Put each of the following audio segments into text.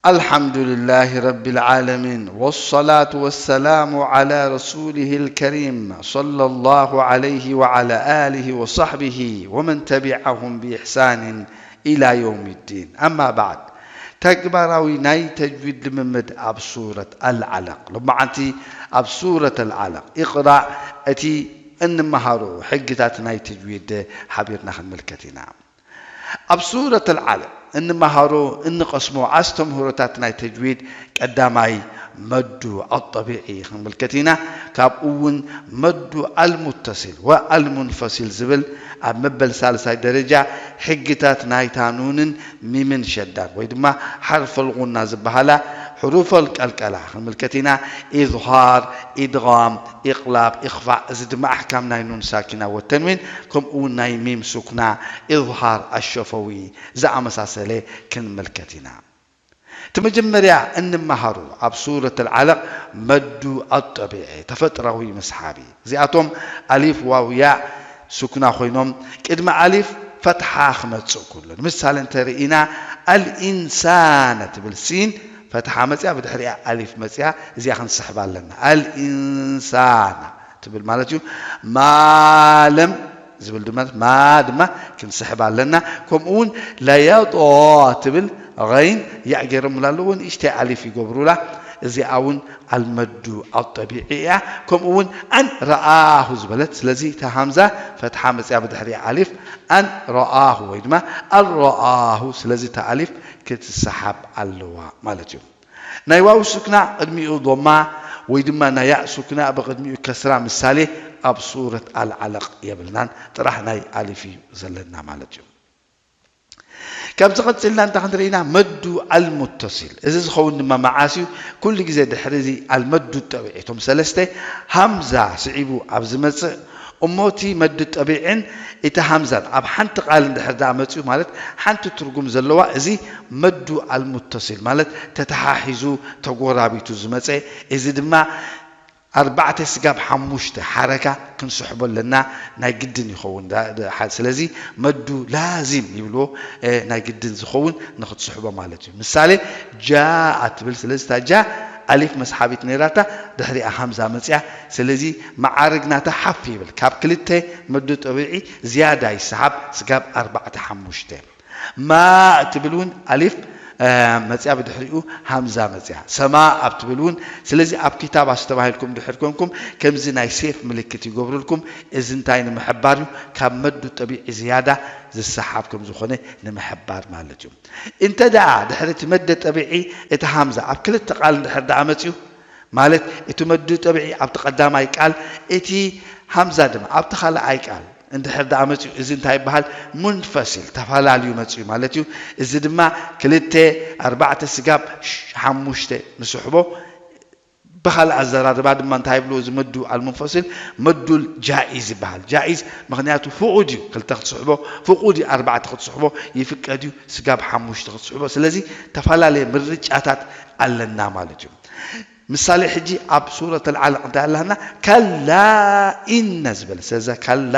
الحمد لله رب العالمين، والصلاة والسلام على رسوله الكريم، صلى الله عليه وعلى آله وصحبه ومن تبعهم بإحسان إلى يوم الدين. أما بعد، ተግባራዊ ናይ ተጅዊድ ልምምድ ኣብ ሱረት ኣልዓለቕ። ሎማዓንቲ ኣብ ሱረት ኣልዓለቕ ኢቕራእ፣ እቲ እንመሃሮ ሕግታት ናይ ተጅዊድ ሓቢርና ክንምልከት ኢና። ኣብ ሱረት ኣልዓለቕ እንመሃሮ፣ እንቐስሞ ኣስተምህሮታት ናይ ተጅዊድ፣ ቀዳማይ መዱ ኣጠቢዒ ክንምልከት ኢና። ካብኡ እውን መዱ ኣልሙተሲል ወኣልሙንፈሲል ዝብል ኣብ መበል ሳልሳይ ደረጃ ሕግታት ናይታ ኑንን ሚምን ሸዳን ወይ ድማ ሓርፈል ጉና ዝበሃላ ሕሩፈል ቀልቀላ ክንምልከት ኢና። ኢዝሃር፣ ኢድጋም፣ ኢቕላብ፣ ኢኽፋእ፣ እዚ ድማ ኣሕካም ናይ ኑን ሳኪና ወተንዊን፣ ከምኡ እውን ናይ ሚም ሱክና፣ ኢዝሃር ኣሸፈዊ ዝኣመሳሰለ ክንምልከት ኢና። እቲ መጀመርያ እንመሃሩ ኣብ ሱረት ኣልዓለቕ መዱ ኣጠቢዒ፣ ተፈጥራዊ መስሓቢ። እዚኣቶም ኣሊፍ፣ ዋው፣ ያእ ሱክና ኮይኖም ቅድሚ ኣሊፍ ፈትሓ ክመጽእ ኩሉ። ንምሳሌ እንተርኢና ኣልኢንሳነ ትብል ሲን ፈትሓ መጽያ፣ ብድሕሪኣ ኣሊፍ መጽያ፣ እዚኣ ክንስሕባ ኣለና። ኣልኢንሳና ትብል ማለት እዩ። ማለም ዝብል ድማ፣ ማ ድማ ክንስሕባ ኣለና። ከምኡ እውን ለየጦ ትብል ገይን ያእ ገይሮምላ ኣለዎ፣ ንእሽተይ ኣሊፍ ይገብሩላ። እዚኣ እውን ኣልመዱ ኣጠቢዒ እያ። ከምኡ እውን ኣን ረኣሁ ዝበለት፣ ስለዚ እታ ሃምዛ ፈትሓ መጽያ ብድሕሪኣ ኣሊፍ፣ ኣን ረኣሁ ወይ ድማ ኣን ረኣሁ፣ ስለዚ እታ ኣሊፍ ክትሰሓብ ኣለዋ ማለት እዩ። ናይ ዋው ሱክና ቅድሚኡ ዶማ ወይ ድማ ናይ ያእ ሱክና ብቕድሚኡ ከስራ፣ ምሳሌ ኣብ ሱረት ኣልዓለቕ የብልናን፣ ጥራሕ ናይ ኣሊፍ እዩ ዘለና ማለት እዩ። ካብዚ ቀጺልና እንታይ ክንርኢ ኢና? መዱ ኣልሙተሲል። እዚ ዝኸውን ድማ መዓስ እዩ? ኩሉ ግዜ ድሕሪ እዚ ኣልመዱ ጠቢዒ፣ እቶም ሰለስተ ሃምዛ ስዒቡ ኣብ ዝመጽእ፣ እሞ እቲ መዱ ጠቢዕን እቲ ሃምዛን ኣብ ሓንቲ ቃል እንድሕር ደኣ መጺኡ፣ ማለት ሓንቲ ትርጉም ዘለዋ፣ እዚ መዱ ኣልሙተሲል ማለት ተተሓሒዙ ተጎራቢቱ ዝመጸ፣ እዚ ድማ ኣርባዕተ ስጋብ ሓሙሽተ ሓረካ ክንስሕቦ ኣለና፣ ናይ ግድን ይኸውን። ዳ-፣ ዳ-፣ ሓ-፣ ስለዚ መዱ ላዚም ይብልዎ፣ እ፣ ናይ ግድን ዝኸውን ንክትስሕቦ ማለት እዩ። ምሳሌ፣ ጃኣ ትብል፣ ስለዚ እታ ጃ ኣሊፍ መስሓቢት ነይራታ፣ ድሕሪኣ ሃምዛ መጽያ፣ ስለዚ መዓርግ ናታ ሓፍ ይብል። ካብ ክልተ መዱ ጠቢዒ ዝያዳ ይሰሓብ፣ ስጋብ ኣርባዕተ ሓሙሽተ። ማ እትብል እውን ኣሊፍ፣ እ፣ መጽያ፣ ብድሕሪኡ ሃምዛ መጽያ። ሰማ ኣብ ትብል እውን፣ ስለዚ ኣብ ኪታብ ኣስተባሂልኩም ድሕር ኮንኩም ከምዚ ናይ ሴፍ ምልክት ይገብሩልኩም። እዚ እንታይ ንምሕባር እዩ? ካብ መዱ ጠቢዒ ዝያዳ ዝሰሓብ ከም ዝኾነ ንምሕባር ማለት እዩ። እንተ ደኣ ድሕሪ እቲ መደ ጠቢዒ እቲ ሃምዛ ኣብ ክልተ ቃል እንድሕር ደኣ መጽዩ፣ ማለት እቲ መዱ ጠቢዒ ኣብቲ ቀዳማይ ቃል፣ እቲ ሃምዛ ድማ ኣብቲ ካልኣይ ቃል እንድሕር ደኣ መጽዩ፣ እዚ እንታይ ይበሃል? ሙንፈሲል፣ ተፈላልዩ መጽዩ ማለት እዩ። እዚ ድማ ክልተ፣ ኣርባዕተ ስጋብ ሽ-፣ ሓሙሽተ ንስሕቦ። ብኻልእ ኣዘራርባ ድማ እንታይ ይብሉ? እዚ መዱ ኣልሙንፈሲል መዱል ጃኢዝ ይበሃል። ጃኢዝ ምኽንያቱ ፍቑድ እዩ፣ ክልተ ክትስሕቦ ፍቑድ እዩ፣ ኣርባዕተ ክትስሕቦ ይፍቀድ እዩ፣ ስጋብ ሓሙሽተ ክትስሕቦ። ስለዚ ተፈላለየ ምርጫታት ኣለና ማለት እዩ። ምሳሌ፣ ሕጂ ኣብ ሱረት ኣልዓለቕ እንታይ ኣለና? ከላ ኢነ ዝበለ። ስለዚ ከላ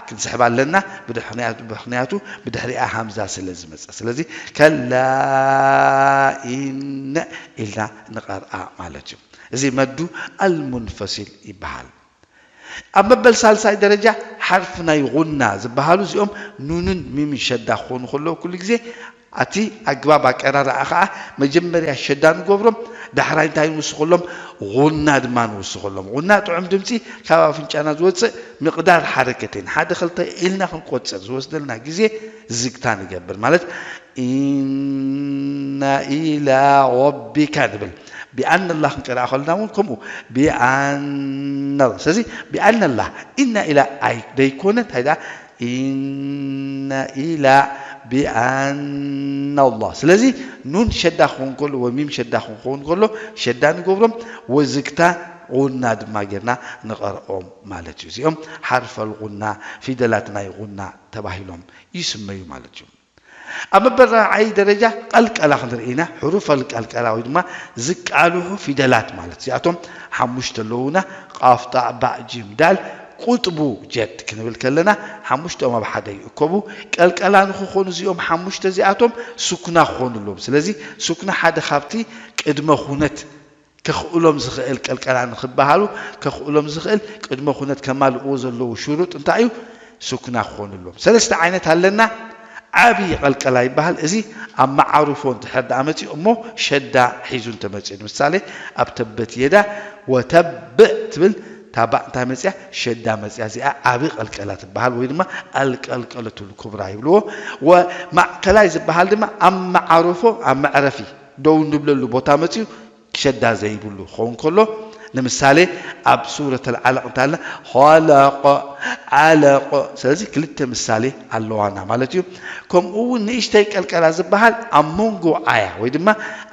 ክንስሕብ ኣለና፣ ብድሕንያቱ፣ ምኽንያቱ ብድሕሪኣ ሃምዛ ስለ ዝመጸ። ስለዚ ከላ ኢነ ኢልና ንቐርኣ ማለት እዩ። እዚ መዱ ኣልሙንፈሲል ይበሃል። ኣብ መበል ሳልሳይ ደረጃ ሓርፊ ናይ ጉና ዝበሃሉ፣ እዚኦም ኑንን ሚምን ሸዳ ክኾኑ ከለዉ፣ ኩሉ ግዜ ኣቲ ኣግባብ ኣቀራርኣ ኸዓ መጀመርያ ሸዳ ንገብሮም፣ ዳሕራይ እንታይ ንውስኸሎም? ጉና ድማ ንውስኸሎም። ጉና ጥዑም ድምፂ ካብ ኣፍንጫና ዝወፅእ፣ ምቕዳር ሓረከተይን ሓደ ክልተ ኢልና ክንቆፅር ዝወስደልና ግዜ ዝግታ ንገብር። ማለት ኢና ኢላ ረቢካ ንብል። ቢኣን ኣላህ ክንቀርኣ ከለና እውን ከምኡ፣ ቢኣን ኣላህ። ስለዚ ቢኣን ኣላህ፣ ኢና ኢላ ኣይ-፣ ደይኮነ፣ እንታይ ደኣ? ኢና ኢላ ቢኣን ኣላህ። ስለዚ ኑን ሸዳ ክኸውን ከሎ ወይ ሚም ሸዳ ክኸውን ከሎ ሸዳ ንገብሮም፣ ወዝግታ ጉና ድማ ጌርና ንቐርኦም ማለት እዩ። እዚኦም ሓርፈል ጉና፣ ፊደላት ናይ ጉና ተባሂሎም ይስመዩ ማለት እዩ። ኣብ መበል ራብዓይ ደረጃ ቀልቀላ ክንርኢ ኢና። ሕሩፈል ቀልቀላ ወይ ድማ ዝቃልሑ ፊደላት ማለት፣ እዚኣቶም ሓሙሽተ ኣለዉና። ቃፍ፣ ጣእ፣ ባእ፣ ጂም፣ ዳል። ቁጥቡ ጀድ ክንብል ከለና ሓሙሽተኦም ኣብ ሓደ ይእከቡ። ቀልቀላ ንክኾኑ እዚኦም ሓሙሽተ እዚኣቶም ሱክና ክኾኑ ኣለዎም። ስለዚ ሱክና ሓደ ካብቲ ቅድመ ኩነት ከኽእሎም ዝኽእል ቀልቀላ ንክበሃሉ ከኽእሎም ዝኽእል ቅድመ ኩነት ከማልእዎ ዘለዉ ሽሩጥ እንታይ እዩ? ሱክና ክኾኑ ኣለዎም። ሰለስተ ዓይነት ኣለና። ዓብዪ ቀልቀላ ይበሃል። እዚ ኣብ መዓርፎ እንድሕር ደኣ መፂኡ እሞ ሸዳ ሒዙ እንተመፂኡ፣ ንምሳሌ ኣብ ተበት የዳ ወተብእ ትብል ታባእ እንታይ መፅያ? ሸዳ መፅያ። እዚኣ ዓቢ ቀልቀላ ትበሃል ወይ ድማ ኣልቀልቀለቱል ኩብራ ይብልዎ። ወማእከላይ ዝበሃል ድማ ኣብ መዓርፎ ኣብ መዕረፊ ደው እንብለሉ ቦታ መፅዩ ሸዳ ዘይብሉ ክኸውን ከሎ ንምሳሌ ኣብ ሱረት ኣልዓለቕ እንታልና ኸለቆ ዓለቆ። ስለዚ ክልተ ምሳሌ ኣለዋና ማለት እዩ። ከምኡ እውን ንእሽተይ ቀልቀላ ዝበሃል ኣብ መንጎ ኣያ ወይ ድማ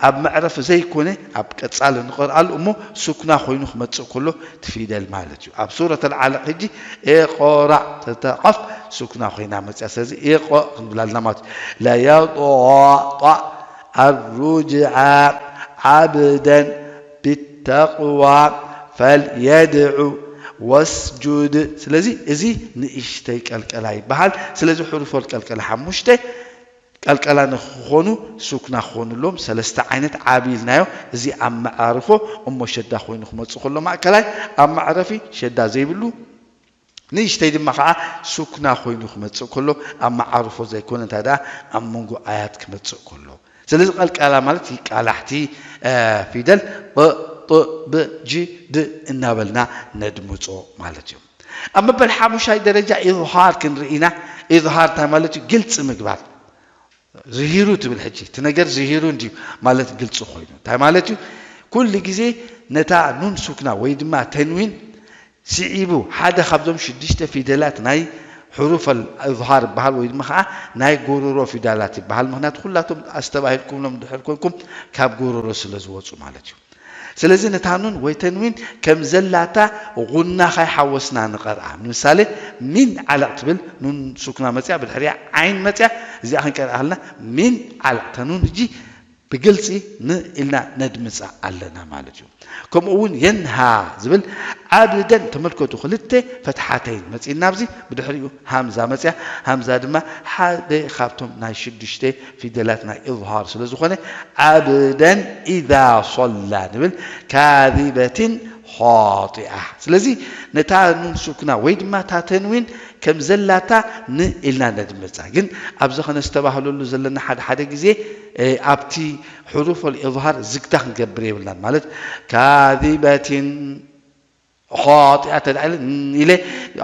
ኣብ መዕረፊ ዘይኮነ ኣብ ቀጻሊ ንቐርኣሉ እሞ ሱክና ኮይኑ ክመጽእ ከሎ ትፊደል ማለት እዩ። ኣብ ሱረት ኣልዓለቕ ሕጂ ኤቆራዕ ተተቐፍ ሱክና ኮይና መጽያ። ስለዚ ኤቆ ክንብላልና ማለት እዩ። ለየጦ ጣ ኣሩጅዓ ዓብደን ቢተቕዋ ፈልየድዑ ወስጁድ። ስለዚ እዚ ንእሽተይ ቀልቀላ ይበሃል። ስለዚ ሕሩፎል ቀልቀላ ሓሙሽተ ቀልቀላ ንክኾኑ ሱክና ክኾኑ ኣለዎም። ሰለስተ ዓይነት ዓቢ ኢልናዮ። እዚ ኣብ መዓርፎ እሞ ሸዳ ኮይኑ ክመጽእ ከሎ ማእከላይ፣ ኣብ መዕረፊ ሸዳ ዘይብሉ፣ ንእሽተይ ድማ ከዓ ሱክና ኮይኑ ክመጽእ ከሎ ኣብ መዓርፎ ዘይኮነ እንታይ ደኣ ኣብ መንጎ ኣያት ክመጽእ ከሎ። ስለዚ ቀልቀላ ማለት ይቃላሕቲ ፊደል ብ ጥ ብ ጅ ድ እናበልና ነድምጾ ማለት እዩ። ኣብ መበል ሓሙሻይ ደረጃ ኢዝሃር ክንርኢ ኢና። ኢዝሃር እንታይ ማለት እዩ? ግልፂ ምግባር። ዝሂሩ ትብል ሕጂ እቲ ነገር ዝሂሩ እንድዩ ማለት ግልፂ ኮይኑ እንታይ ማለት እዩ? ኩሉ ግዜ ነታ ኑን ሱክና ወይ ድማ ተንዊን ስዒቡ ሓደ ካብዞም ሽዱሽተ ፊደላት ናይ ሕሩፍ ኣልእዝሃር ይበሃል ወይ ድማ ከዓ ናይ ጎሮሮ ፊደላት ይበሃል። ምክንያቱ ኩላቶም ኣስተባሂልኩምሎም ድሕር ኮንኩም ካብ ጎሮሮ ስለ ዝወፁ ማለት እዩ። ስለዚ ነታ ኑን ወይ ተንዊን ከም ዘላታ ጉና ካይሓወስና ንቐርኣ። ንምሳሌ ሚን ዓለቕ ትብል ኑን ሱክና መፅያ ብድሕሪያ ዓይን መፅያ እዚኣ ክንቀርኣ ከለና ሚን ዓለቕ ተኑን ሕጂ ብግልፂ ን ኢልና ነድምፃ ኣለና ማለት እዩ። ከምኡ እውን የንሃ ዝብል ዓብደን ተመልከቱ ክልተ ፈትሓተይን መፂእና ኣብዚ ብድሕሪኡ ሃምዛ መፅያ። ሃምዛ ድማ ሓደ ካብቶም ናይ ሽዱሽተ ፊደላት ናይ ኢዝሃር ስለ ዝኾነ ዓብደን ኢዛ ሶላ ንብል ካዚበትን ኻጢኣ። ስለዚ ነታ ኑን ሱክና ወይ ድማ እታ ተንዊን ከም ዘላታ ን ኢልና ነድምፃ። ግን ኣብዚ ከነስተባህለሉ ዘለና ሓደ ሓደ ግዜ ኣብቲ ሕሩፍ ኣልኢዝሃር ዝግታ ክንገብር የብልናን። ማለት ካዚበትን ኻጢኣ ተዳዕለ ኢለ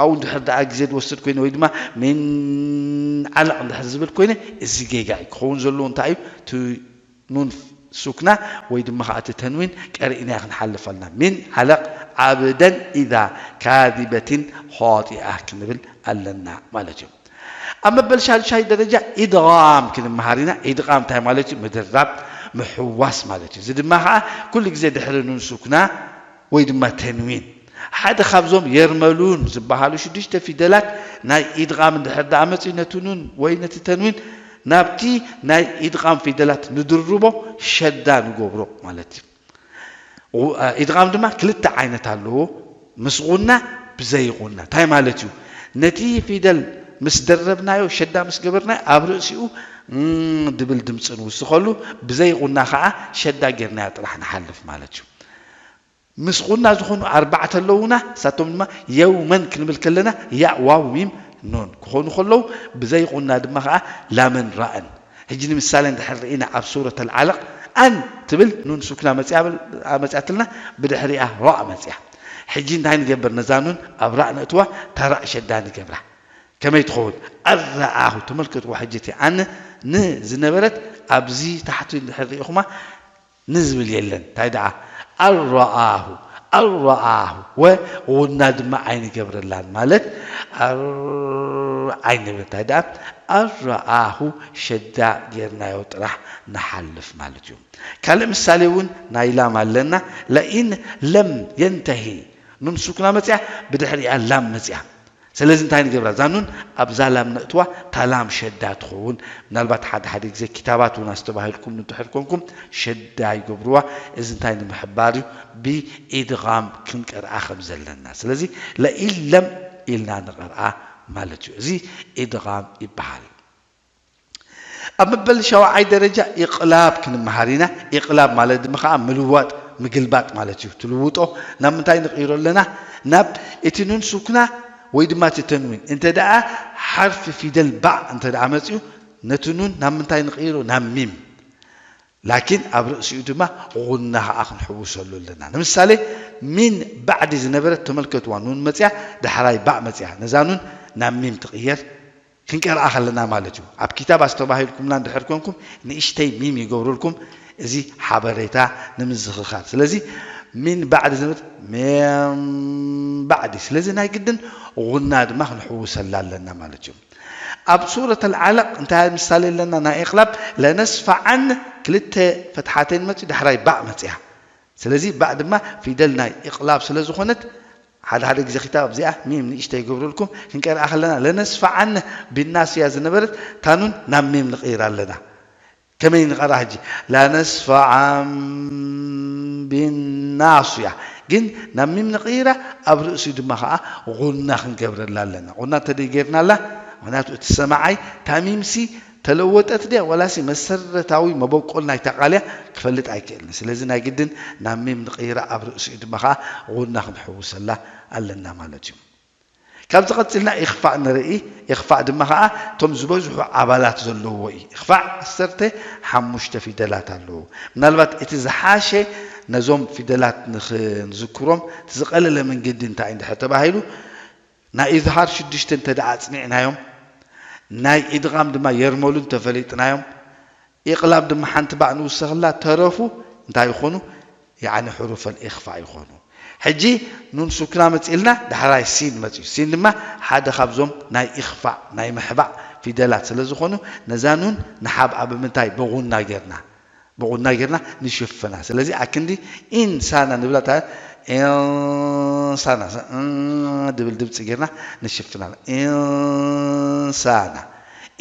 ኣብኡ እንድሕር ደኣ ግዜ ዝወስድ ኮይነ ወይ ድማ ምን ዓለቕ እንድሕር ዝብል ኮይነ እዚ ጌጋ እዩ ክኸውን ዘለዎ። እንታይ እዩ እቲ ኑን ሱክና ወይ ድማ ከዓ እቲ ተንዊን ቀሪእናዮ ክንሓልፍ ኣለና። ሚን ዓለቕ ዓብደን ኢዛ ካዚበትን ኻጢኣ ክንብል ኣለና ማለት እዩ። ኣብ መበል ሻድሻይ ደረጃ ኢድቓም ክንመሃር ኢና። ኢድቓም እንታይ ማለት እዩ? ምድራብ፣ ምሕዋስ ማለት እዩ። እዚ ድማ ከዓ ኩሉ ግዜ ድሕሪ ኑን ሱክና ወይ ድማ ተንዊን ሓደ ካብዞም የርመሉን ዝበሃሉ ሽዱሽተ ፊደላት ናይ ኢድቓም እንድሕር ደኣ መፅዩ ነቲ ኑን ወይ ነቲ ተንዊን ናብቲ ናይ ኢድቓም ፊደላት ንድርቦ ሸዳ ንገብሮ ማለት እዩ። ኢድቓም ድማ ክልተ ዓይነት ኣለዎ። ምስ ቑና ብዘይ ቑና እንታይ ማለት እዩ? ነቲ ፊደል ምስ ደረብናዮ ሸዳ ምስ ገበርናዮ ኣብ ርእሲኡ ድብል ድምፂ ንውስኸሉ፣ ብዘይ ቑና ከዓ ሸዳ ጌርናዮ ጥራሕ ንሓልፍ ማለት እዩ። ምስ ቑና ዝኾኑ ኣርባዕተ ኣለዉና። ንሳቶም ድማ የውመን ክንብል ከለና ያእ ዋው ሚም ኑን ክኾኑ ከለዉ ብዘይ ቑና ድማ ከዓ ላምን ራእን። ሕጂ ንምሳሌ እንድሕር ርኢና ኣብ ሱረት ኣልዓለቕ ኣን ትብል ኑን ሱክና መፅያትልና ብድሕሪኣ ራእ መፅያ። ሕጂ እንታይ ንገብር? ነዛ ኑን ኣብ ራእ ነእትዋ ታራእ ሸዳ ንገብራ። ከመይ ትኸውን? ኣረኣሁ ተመልከትዋ። ሕጂ እቲ ኣን ን ዝነበረት ኣብዚ ታሕቲ እንድሕር ርኢኹማ ንዝብል የለን። እንታይ ደኣ ኣረኣሁ ኣረኣሁ ወ ና ድማ ኣይንገብረላን ማለት ኣይንብል። እንታይ ደኣ ኣረኣሁ ሸዳ ጌርናዮ ጥራሕ ንሓልፍ ማለት እዩ። ካልእ ምሳሌ እውን ናይ ላም ኣለና። ለኢን ለም የንተሂ ኑን ሱክና መፅያ ብድሕሪኣ ላም መፅያ። ስለዚ እንታይ ንገብራ? እዛ ኑን ኣብዛ ላም ነእትዋ፣ እታ ላም ሸዳ ትኸውን። ምናልባት ሓደ ሓደ ግዜ ኪታባት እውን ኣስተባሂልኩም እንድሕር ኮንኩም ሸዳ ይገብርዋ። እዚ እንታይ ንምሕባር እዩ? ብኢድቓም ክንቀርኣ ከም ዘለና። ስለዚ ለኢን ለም ኢልና ንቐርኣ ማለት እዩ። እዚ ኢድጋም ይበሃል። ኣብ መበል ሻውዓይ ደረጃ ኢቕላብ ክንመሃር ኢና። ኢቕላብ ማለት ድማ ከዓ ምልዋጥ፣ ምግልባጥ ማለት እዩ። ትልውጦ ናብ ምንታይ ንቕይሮ ኣለና? ናብ እቲ ኑን ሱክና ወይ ድማ እቲ ተንዊን። እንተ ደኣ ሓርፊ ፊደል ባእ እንተ ደኣ መፅዩ፣ ነቲ ኑን ናብ ምንታይ ንቕይሮ? ናብ ሚም። ላኪን ኣብ ርእሲኡ ድማ ጉና ከዓ ክንሕውሰሉ ኣለና። ንምሳሌ፣ ሚን ባዕዲ ዝነበረት ተመልከትዋ፣ ኑን መፅያ፣ ዳሕራይ ባእ መፅያ። ነዛ ኑን ናብ ሚም ትቕየር። ክንቀርኣ ከለና ማለት እዩ። ኣብ ክታብ ኣስተባሂልኩምና እንድሕር ኮንኩም ንእሽተይ ሚም ይገብሩልኩም፣ እዚ ሓበሬታ ንምዝኽኻር። ስለዚ ሚን ባዕዲ ዝብል ሜን ባዕዲ። ስለዚ ናይ ግድን ጉና ድማ ክንሕውሰላ ኣለና ማለት እዩ። ኣብ ሱረት ኣልዓለቕ እንታይ ምሳሌ ኣለና? ናይ ኢቕላብ ለነስፋዓን ክልተ ፈትሓተይን መፅዩ ዳሕራይ ባእ መፅያ። ስለዚ ባእ ድማ ፊደል ናይ ኢቕላብ ስለ ዝኾነት ሓደ ሓደ ግዜ ክታብ ኣብዚኣ ሚም ንእሽተይ ይገብረልኩም ክንቀርኣ ከለና ለነስፋዓን ቢናስያ ዝነበረት ታኑን ናብ ሚም ንቕይራ ኣለና። ከመይ ንቐራ ሕጂ? ላነስፋዓን ቢናስያ። ግን ናብ ሚም ንቕይራ፣ ኣብ ርእሲኡ ድማ ከዓ ጉና ክንገብረላ ኣለና። ጉና እንተደይ ጌርናላ፣ ምክንያቱ እቲ ሰማዓይ ታሚምሲ ተለወጠት ድያ ዋላሲ መሰረታዊ መበቆል ናይታ ቃል እያ ክፈልጥ ኣይክእልን። ስለዚ ናይ ግድን ናብ ሚም ንቕይራ፣ ኣብ ርእሲኡ ድማ ከዓ ጉና ክንሕውሰላ ኣለና ማለት እዩ። ካብዚ ቀፂልና ኢኽፋእ ንርኢ። ኢኽፋእ ድማ ከዓ እቶም ዝበዝሑ ኣባላት ዘለዎ እዩ። ኢኽፋእ ዓሰርተ ሓሙሽተ ፊደላት ኣለዎ። ምናልባት እቲ ዝሓሸ ነዞም ፊደላት ንኽንዝክሮም እቲ ዝቐለለ መንገዲ እንታይ እንድሕር ተባሂሉ፣ ናይ ኢዝሃር ሽዱሽተ እንተ ደኣ ኣጽኒዕናዮም፣ ናይ ኢድጋም ድማ የርመሉ እንተፈሊጥናዮም፣ ኢቕላብ ድማ ሓንቲ ባእ ንውሰኽላ፣ ተረፉ እንታይ ይኾኑ? ያዕኒ ሕሩፈል ኢኽፋእ ይኾኑ። ሕጂ ኑን ሱክና መጺእልና፣ ዳሕራይ ሲን መጺኡ። ሲን ድማ ሓደ ካብዞም ናይ ኢኽፋእ፣ ናይ ምሕባእ ፊደላት ስለ ዝኾኑ፣ ነዛ ኑን ንሓብኣ ብምንታይ? ብጉና ጌርና። ብጉና ጌርና ንሽፍና። ስለዚ ኣክንዲ ኢንሳና ንብላ፣ እታ ኢንሳና፣ እ፣ ድብል ድምፂ ጌርና ንሽፍና። ኢንሳና።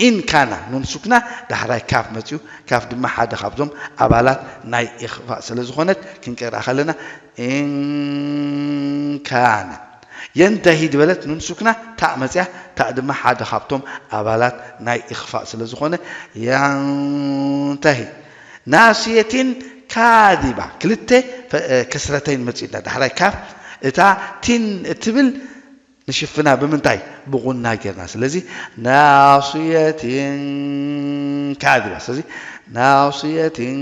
ኢን ካና፣ ኑን ሱክና ዳሕራይ ካፍ መፅዩ፣ ካፍ ድማ ሓደ ካብዞም ኣባላት ናይ ኢኽፋእ ስለ ዝኾነት ክንቀርኣ ከለና ኢን ካና። የንተሂ ድበለት ኑን ሱክና ታእ መፅያ፣ ታእ ድማ ሓደ ካብቶም ኣባላት ናይ ኢኽፋእ ስለ ዝኾነ የንተሂ። ናስየቲን ካዚባ፣ ክልተ ፈ-፣ እ፣ ከስረተይን መፂኡና ዳሕራይ ካፍ፣ እታ ቲን እትብል ንሽፍና ብምንታይ? ብጉና ጌርና። ስለዚ ናስየቲን ካዚባ። ስለዚ ናስየቲን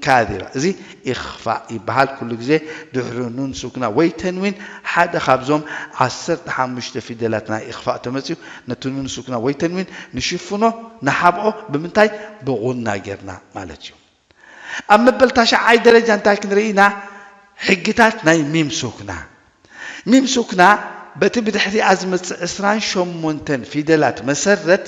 ካዚባ። እዚ ኢኽፋእ ይበሃል። ኩሉ ግዜ ድሕሪ ኑን ሱክና ወይ ተንዊን ሓደ ካብዞም ዓሰርተ ሓሙሽተ ፊደላት ናይ ኢኽፋእ ተመፅዩ፣ ነቲ ኑን ሱክና ወይ ተንዊን ንሽፍኖ፣ ንሓብኦ ብምንታይ? ብጉና ጌርና ማለት እዩ። ኣብ መበል ታሽዓይ ደረጃ እንታይ ክንርኢ ኢና? ሕግታት ናይ ሚም ሱክና። ሚም ሱክና በቲ ብድሕሪኣ ዝመጽእ ዕስራን ሸሞንተን ፊደላት መሰረት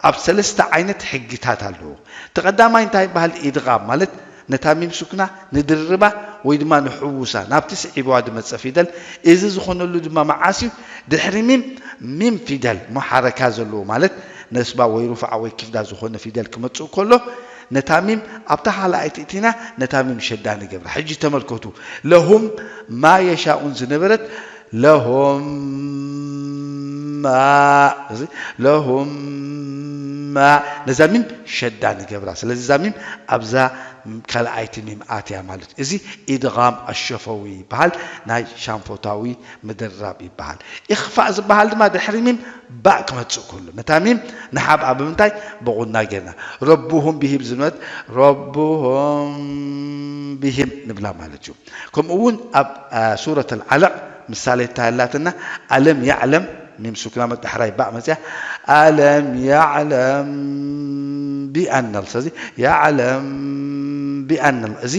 ኣብ ሰለስተ ዓይነት ሕግታት ኣለዎ። እቲ ቀዳማይ እንታይ ይበሃል? ኢድጋም ማለት ነታ ሚም ሱክና ንድርባ ወይ ድማ ንሕውሳ ናብቲ ስዒብዋ ዝመጸ ፊደል። እዚ ዝኾነሉ ድማ መዓስ እዩ? ድሕሪ ሚም፣ ሚም ፊደል ሙሓረካ ዘለዎ ማለት ነስባ ወይ ሩፍዓ ወይ ክፍዳ ዝኾነ ፊደል ክመጽእ ከሎ፣ ነታ ሚም ኣብታ ካልኣይቲ እቲና ነታ ሚም ሸዳ ንገብራ። ሕጂ ተመልከቱ፣ ለሁም ማ የሻኡን ዝነበረት ለሆም ማ፣ እዚ ለሆም ማ፣ ነዛ ሚም ሸዳ ንገብራ። ስለዚ እዛ ሚም ኣብዛ ካልኣይቲ ሚም ኣትያ ማለት እዩ። እዚ ኢድጋም ኣሸፈዊ ይበሃል፣ ናይ ሻንፎታዊ ምድራብ ይበሃል። ኢኽፋእ ዝበሃል ድማ ድሕሪ ሚም ባእ ክመጽእ ከሎ፣ ነታ ሚም ንሓብኣ ብምንታይ? ብጉና ጌርና። ረቡሁም ቢሂም ዝንበት ረቡሆም ቢሂም ንብላ ማለት እዩ። ከምኡ እውን ኣብ፣ አ፣ ሱረት ኣልዓለቕ ምሳሌ እንታይ ኣላትና? ኣለም ያዕለም፣ ሚም ሱክና መ-፣ ዳሕራይ ባእ መጽያ፣ ኣለም ያዕለም ቢኣነል። ስለዚ ያዕለም ቢኣነል፣ እዚ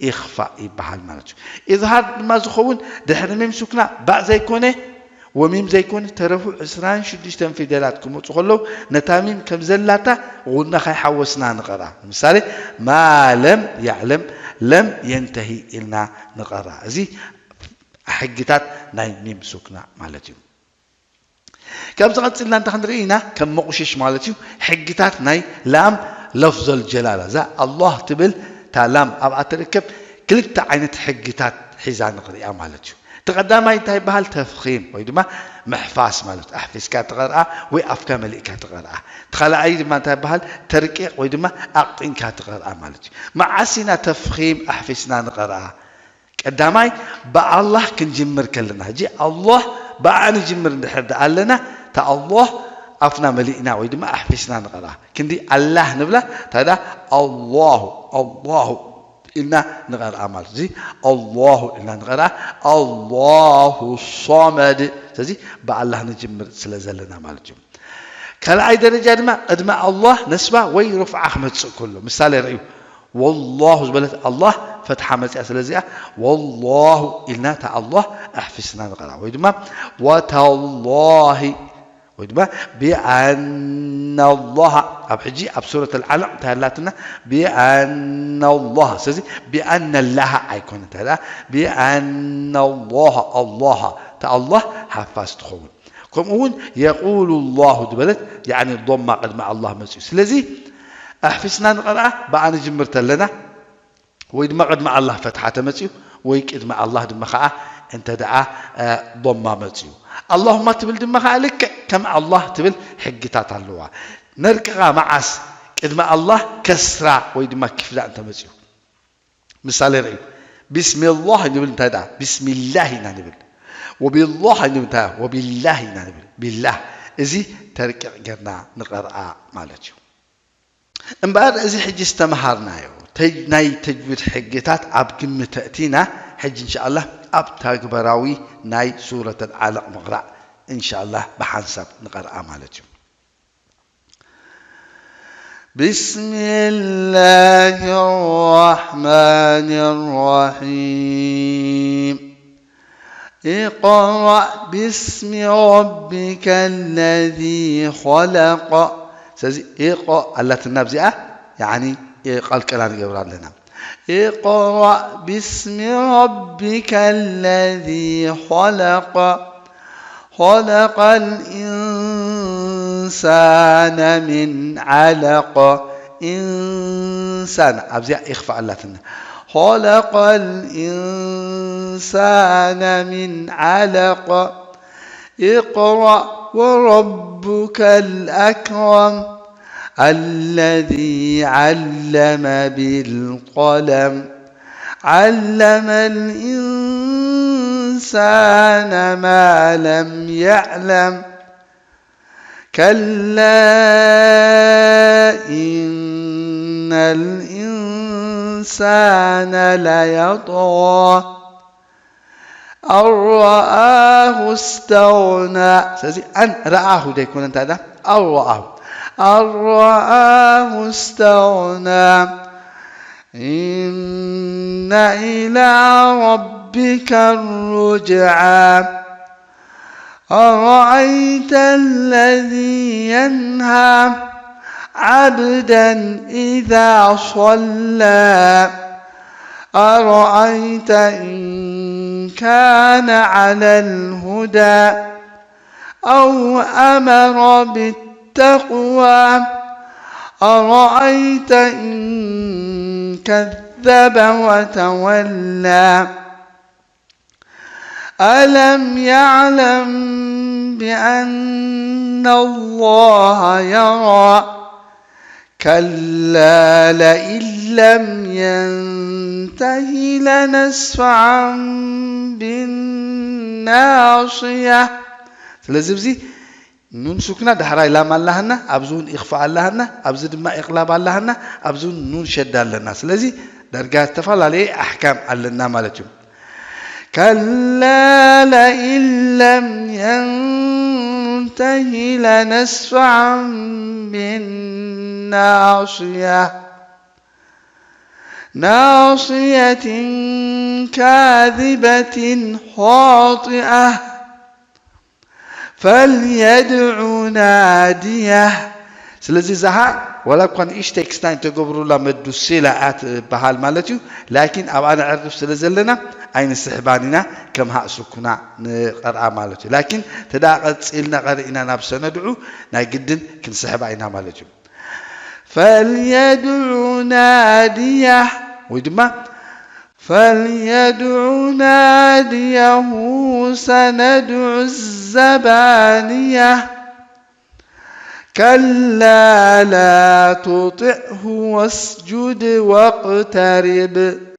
ኢኽፋእ ይበሃል ማለት እዩ። ኢዝሃር ድማ ዝኸውን ድሕሪ ሚም ሱክና ባእ ዘይኮነ ወሚም ዘይኮነ ተረፉ ዕስራን ሽዱሽተን ፊደላት ክመፁ ከለዉ፣ ነታ ሚም ከም ዘላታ ጉና ከይሓወስና ንቐራ። ንምሳሌ፣ ማ ለም ያዕለም፣ ለም የንተሂ ኢልና ንቐራ። እዚ ሕግታት ናይ ሚም ሱክና ማለት እዩ። ካብዚ ቀፂልና እንታይ ክንርኢ ኢና? ከም መቑሽሽ ማለት እዩ። ሕግታት ናይ ላም ለፍዘል ጀላላ። እዛ ኣላህ ትብል እታ ላም ኣብኣ ትርከብ ክልተ ዓይነት ሕግታት ሒዛ ንኽሪኣ ማለት እዩ። እቲ ቀዳማይ እንታይ ይበሃል? ተፍኺም ወይ ድማ ምሕፋስ ማለት እዩ። ኣሕፊስካ ትቐርኣ ወይ ኣፍካ መሊእካ ትቐርኣ። እቲ ካልኣይ ድማ እንታይ ይበሃል? ተርቂቕ ወይ ድማ ኣቕጢንካ ትቐርኣ ማለት እዩ። መዓስ ኢና ተፍኺም ኣሕፊስና ንቐርኣ? ቀዳማይ ብኣላህ ክንጅምር ከለና። ሕጂ ኣላህ ብኣ ንጅምር እንድሕር ደኣ ኣለና፣ እታ ኣላህ ኣፍና መሊእና ወይ ድማ ኣሕፊስና ንቐርኣ። ክንዲ ኣላህ ንብላ፣ እንታይ ደኣ? ኣላሁ፣ ኣላሁ ኢልና ንቐርኣ ማለት። እዚ ኣላሁ ኢልና ንቐርኣ፣ ኣላሁ ሶመድ። ስለዚ ብኣላህ ንጅምር ስለ ዘለና ማለት እዩ። ካልኣይ ደረጃ ድማ ቅድሚ ኣላህ ነስባ ወይ ሩፍዓ ክመጽእ ከሎ። ምሳሌ ርእዩ። ወላሁ ዝበለት ኣላህ ፈትሓ መጽያ። ስለዚኣ ወላሁ ኢልና እታ ኣላህ ኣሕፊስና ንቐርኣ። ወይ ድማ ወተላሂ ወይ ድማ ቢኣነላሃ። ኣብ ሕጂ ኣብ ሱረት ኣልዓለቕ እንታይ ኣላትና? ቢኣነላሃ። ስለዚ ቢኣነላሃ ኣይኮነ፣ እንታይ ደኣ? ቢኣነላሃ፣ ኣላሃ፣ እታ ኣላህ ሓፋስ ትኸውን። ከምኡ እውን የቁሉ ላሁ ዝበለት፣ ያዕኒ ዶማ ቅድሚ ኣላህ መጽዩ። ስለዚ ኣሕፊስና ንቐርኣ ብኣ ንጅምር ተለና፣ ወይ ድማ ቅድሚ ኣላህ ፈትሓ ተመጽዩ፣ ወይ ቅድሚ ኣላህ ድማ ኸዓ እንተ ደኣ፣ እ፣ ዶማ መጽዩ። ኣላሁማ ትብል ድማ ኸዓ ልክዕ ከም ኣላህ ትብል ሕግታት ኣለዋ። ነርቅቓ መዓስ? ቅድሚ ኣላህ ከስራ ወይ ድማ ኪፍዳ እንተ መጽዩ። ምሳሌ ርእዩ። ቢስሚላህ ንብል እንታይ ደኣ? ቢስሚላህ ኢና ንብል። ወቢላህ ንብል እንታይ? ወቢላህ ኢና ንብል። ቢላህ። እዚ ተርቅቕ ጌርና ንቐርኣ ማለት እዩ። እምበኣር እዚ ሕጂ ዝተምሃርናዮ ተጅ-፣ ናይ ተጅዊድ ሕግታት ኣብ ግምት ኣእቲና፣ ሕጂ እንሻኣላህ ኣብ ተግባራዊ ናይ ሱረት ኣልዓለቕ ምቕራእ እንሻኣላህ ብሓንሳብ ንቐርኣ ማለት እዩ። بسم الله الرحمن الرحيم. اقرأ باسم ربك الذي خلق. ስለዚ ኢቆ ኣላትና ኣብዚኣ፣ ያዕኒ ቀልቀላ ንገብራ ኣለና። اقرأ باسم ربك الذي خلق. خلق الإنسان من علق. ኢንሳን ኣብዚኣ ኢኽፋእ ኣላትና። خلق الإنسان من علق. اقرأ وربك الأكرم. الذي علم بالقلم. علم الإنسان ما لم يعلم. كلا إن الإنسان ليطغى. أن رآه استغنى. ስለዚ ኣን ረኣሁ ደይኮነ እንታይ ደኣ? ኣን ረኣሁ። أن رآه استغنى. إن إلى ربك الرجعى. أرأيت الذي ينهى عبدا إذا صلى. أرأيت إن كان على الهدى أو أمر بالتقوى. أرأيت إن كذب وتولى. ألم يعلم بأن الله يرى. كلا لئن لم ينته لنسفعا بالناصية. ስለዚ ኣብዚ ኑን ሱክና ዳሕራይ ላም ኣላህና፣ ኣብዚ እውን ኢኽፋእ ኣላህና፣ ኣብዚ ድማ ኢቕላብ ኣላህና፣ ኣብዚ እውን ኑን ሸዳ ኣለና። ስለዚ ዳርጋ ዝተፈላለየ ኣሕካም ኣለና ማለት እዩ። كلا لئن لم ينته لنسفعا بالناصية. ناصية كاذبة خاطئة. فليدع ناديه. ስለዚ እዛኻ ዋላ እኳ ንእሽተይ ክስታይ እንተገብሩላ መዱ ሲላ እያ ትበሃል ማለት እዩ። ላኪን ኣብኣ ነዕርፍ ስለ ዘለና ኣይንስሕባን ኢና፣ ከም ሃእ ስኩና ንቐርኣ ማለት እዩ። ላኪን ተዳ ቀጺልና ቀሪእና ናብ ሰነድዑ ናይ ግድን ክንስሕባ ኢና ማለት እዩ። فليدع ناديه ወይ ድማ فليدع ناديه سندع الزبانية. كلا لا تطعه واسجد واقترب.